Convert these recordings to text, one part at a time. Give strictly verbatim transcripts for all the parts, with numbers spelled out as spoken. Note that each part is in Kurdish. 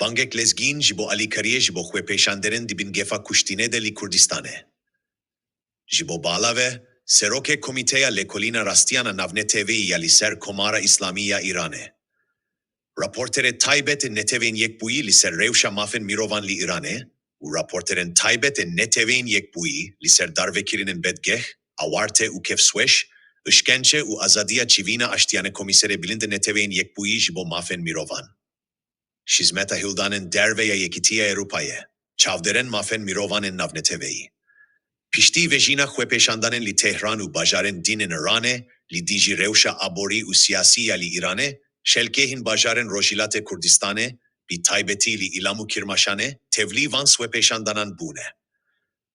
Mangek Lezgîn ji bo alîkariyê ji bo xwepêşanderin di bin gefa kuştinê de li Kurdistanê. Ji bo bala ve, serokê Komîteya Lêkolîna Rastiyan a Navneteweyî ya li ser Komara Îslamî ya Îranê, raporterê taybet ên Neteweyên Yekbûyî li ser rewşa mafên mirovan li Îranê û raporterên taybet ên Neteweyên Yekbûyî li ser darvekirinên bedgeh, awarte û kevsweş, îşkence û azadiya çivîna aştiyane Komîserê Bilind ê Neteweyên Yekbûyî ji bo Mafên Mirovan. Xizmeta Hildanên Derve ya Yekîtiya Ewropayê, çavdêrên mafên mirovan ên navneteweyî. Piştî vejîna xwepêşandanên li Tehran û bajarên din ên Îranê li dijî rewşa aborî û siyasî ya li Îranê, şelkê hin bajarên Rojhilatê Kurdistanê, bi taybetî li Îlam û Kirmaşanê, tevlî van xwepêşandanan bûne.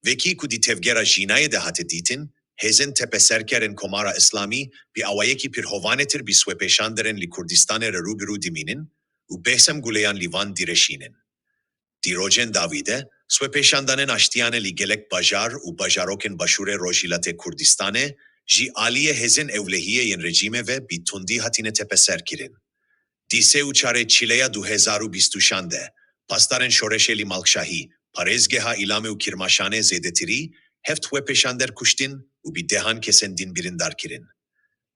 Wekî ku di tevgera Jînayê de hate dîtin, hêzên tepeserker ên Komara Îslamî bi awayekî pir hovanetir bi xwepêşanderên li Kurdistanê re rû bi rû dimînin û behsem guleyan li van direşînin. Di rojên dawî de, xwepêşandanên aştiyane li gelek bajar û bajarokên başûrê Rojhilatê Kurdistanê jî aliyê hêzên ewlehiyê yên rejîmê ve bi tundî hatine tepeserkirin. Di sê û çarê Çileya du hezar û bîst û şeş de, pasdarên şoreşê li Malkşahî, parêzgeha Îlamê û Kirmaşanê zêdetirî heft xwepêşander kuştin û bi dehan kesên din birîndar kirin.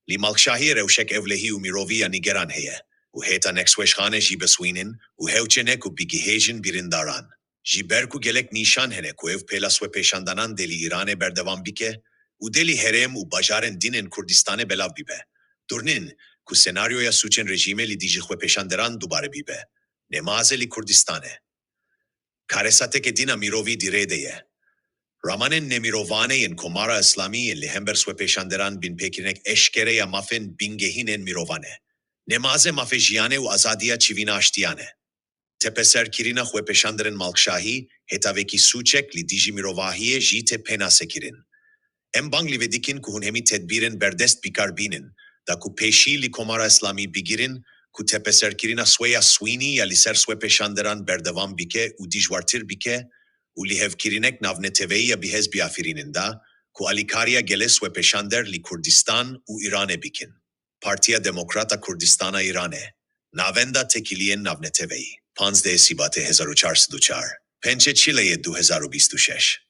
Li Malkşahiyê rewşek ewlehî û mirovî ya nîgeran heye û hêta nexweşxane jî biswînin û hewçenek û bigihêjin birîndaran. Ji ber ku gelek nîşan hene ku ev pêla xwepêşandanan dê li Îranê berdewam bike û dê li herêm û bajarên din ên Kurdistanê belav bibe. Dûrnin ku senaryoya sûcên rejîmê li dijî xwepêşanderan dubare bibe. Nemaze li Kurdistanê. Karesateke din a mirovî di rê de ye. Ramanên nemirovane yên Komara Îslamî yên li hember xwepêşanderan binpêkirinek eşkere ya mafên bingehîn ên mirovan e. Nemaze mafê jiyanê û azadiya çivîna aştiyane. Tepeserkirina xwepêşanderên Malkşahî hêta vekî sûcek li dijî mirovahiyê jî tê pênasekirin. Em bang li vê dikin ku hûn hemî tedbîrên berdest bi kar bînin, da ku pêşî li Komara Îslamî bigirin ku tepeserkirina xwe ya swînî ya li ser xwepêşanderan berdewam bike û dijwartir bike û lihevkirinek navneteweyî ya bihêz biafirînin, da ku alîkariya gelê xwepêşander li Kurdistan û Îranê bikin. Partiya Demokrat a Kurdistana Îranê, Navenda Têkiliyên Navneteweyî, panzdeh Sîbatê hezar û çar sed û çar, pêncê Çileyê du hezar û bîst û şeş.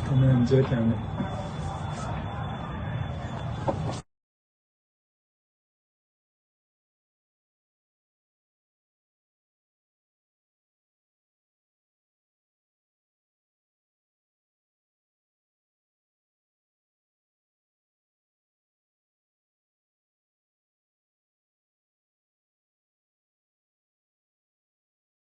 Tamam, cek yani.